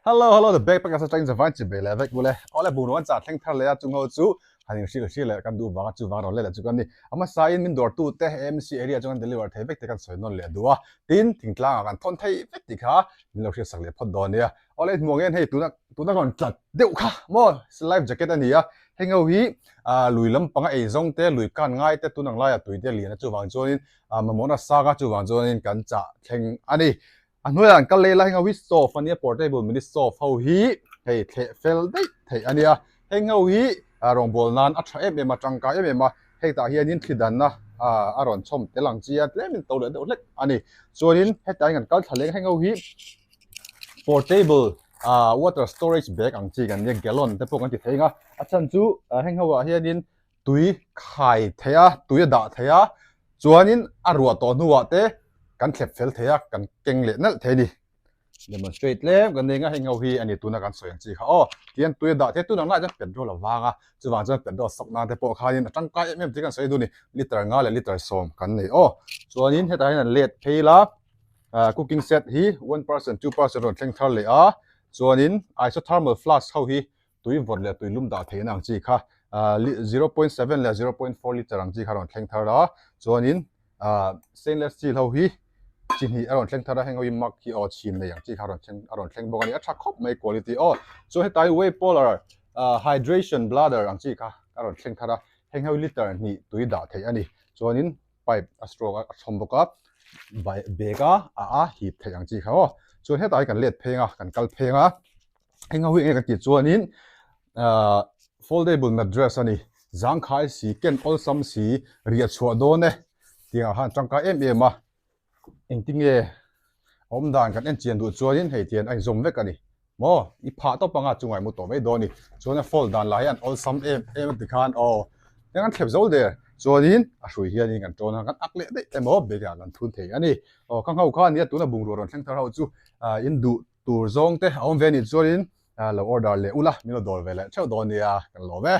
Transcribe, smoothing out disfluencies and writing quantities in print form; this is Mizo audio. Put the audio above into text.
Hello hello the backpackers atangin zavai chi bei leh vek bul e. Awle bungrua an chah thleng thar leh a chung ho chu han in hrilh hrilh leh kan duh vanga chuvang rawn let leh chu kan ni. A hmasa in min dawr tu te AMC area chuan kan deliver thei vek te kan sawi nawn leh duh a, tin thingtlang ah kan thawn thei vek tih kha min lo hriat sak leh phawt dawn nia. Awle hmuh ang hian hei tuna tuna rawn tlat deuh kha maw life jacket a ni a, heng ho hi ah lui lampanga ei zawng te lui kan ngai te tun ang laiah tui te lian a chuvang chuanin ah mamawhna sang a chuvang chuanin kan chah thleng a ni. A hnuaiah an kal leh la heng ho hi stove a nia portable mini stove ho hi hei thleh fel daih theih a nia heng ho hi rawngbâwl nan a tha em em a tangkai em em a hei tah hianin thli danna a rawn chhawm tel ang chi a tlemin to leh deuh hlek a ni chuanin hetah hian kan kal thla leng heng ho hi portable water storage bag ang chi kan nia gallon te pawh kan ti thei ang a a chhan chu heng ho ah hianin tui khai theih a, tui a dah theih a, chuanin a ruah tawh hnuah te kan thlep fel thei a, kan keng leh nalh thei a ni. Demonstrate tlem kan nei nga heng ho hi a ni tuna kan sawi ang chi kha aw. Tihian tui a dah thei a, tunang laiah chuan petrol a vang a, chuvang chuan petrol sawk nan te pawh khanin a tangkai em em tih kan sawi duh a ni. Liter nga leh liter sawm kan nei aw. Chuanin hetah hian an let phei la, cooking set hi one person two person rawn thleng thar leh a, chuanin isothermal flask ho hi tui vawt leh tui lum dah theihna ang chi kha 0.7 leh 0.4 liter ang chi kha rawn thleng thar a, chuanin stainless steel ho hi chi hnih a rawn thleng thar a, heng ho hi mug hi aw chhin nei ang chi kha rawn thleng a rawn thleng bawk a ni, a tha khawp mai quality aw, chuan hetlai hi whey polar hydration bladder ang chi kha a rawn thleng thar a, heng ho hi liter hnih tui dah theih a ni, chuanin pipe a straw a chhawm bawk a, bag a a a hip theih ang chi kha aw, chuan hetah hi kan let pheng a kan kal pheng a. Heng ho hi enge kan tih chuanin ahh foldable mattress a ni zangkhai si ken awlsam si riah chhuah dawn e tih ang khan tangkai em em a engtinge awm dan kan en chian duh chuanin hei tian a inzawm vek a ni maw i phah tawp anga chungah i mu tawh mai dawn a ni chuan a fold dan lah hi an awlsam em em a tikhan aw eng an thlep zo der chuanin a hrui hianin kan tawn a kan ak leh daih emaw bag ah kan thun thei a ni aw ka ngho kha ania tuna bungrua rawn thleng thar ho chu ah in duh Tur zawng te a awm ve anih chuanin lo order leh ula min lo dawl ve leh theuh dawn nia kan lawm e.